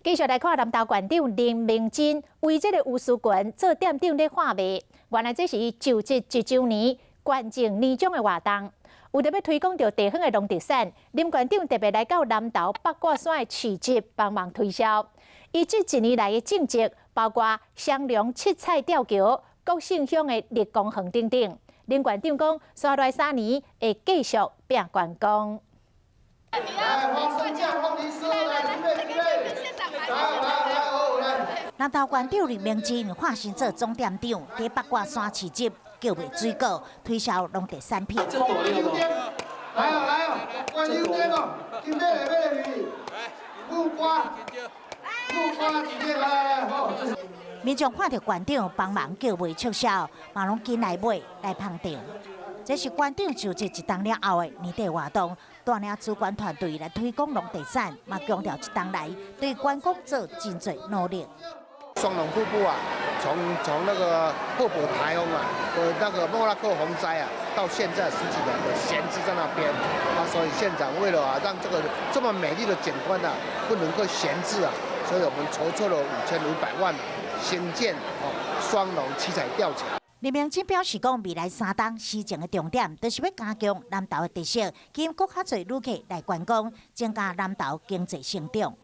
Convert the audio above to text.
繼續來看南投縣長林明珍為這個吳思群做店長咧喊賣，原來這是伊就職一週年捐贈年終的活動。為著欲推廣著地方的農特產，林縣長特別來到南投八卦山的市集幫忙推銷。伊這一年來的政績，包括雙龍七彩吊橋、國姓鄉的綠光園等等。林縣長講，紲來3年會繼續拼觀光。來，花生醬、鳳梨酥，來，準備準備，來來來，哦來。南投縣長林明珍化身做總店長，佇八卦山市集叫賣水果，推銷農特產品。來哦來哦，關油燈哦，金買來買魚，木瓜，木瓜直接來來來，好。民眾看著縣長幫忙叫賣促銷，嘛攏緊來買來捧場。這是縣長就職一冬了後的年底活動，帶領主管團隊來推廣農特產，嘛強調這冬來對觀光做真濟努力。雙龍瀑布啊，從那個瀑布颱風啊，那個莫拉克洪災啊，到現在十幾年的閒置在那邊，啊，所以縣長為了啊讓這個這麼美麗的景觀啊不能夠閒置啊，所以我們籌措了5500萬興建哦雙龍七彩吊橋。林明珍表示講，未來3冬施政的重點，就是欲加強南投的特色，吸引閣較濟旅客來觀光，增加南投經濟成長。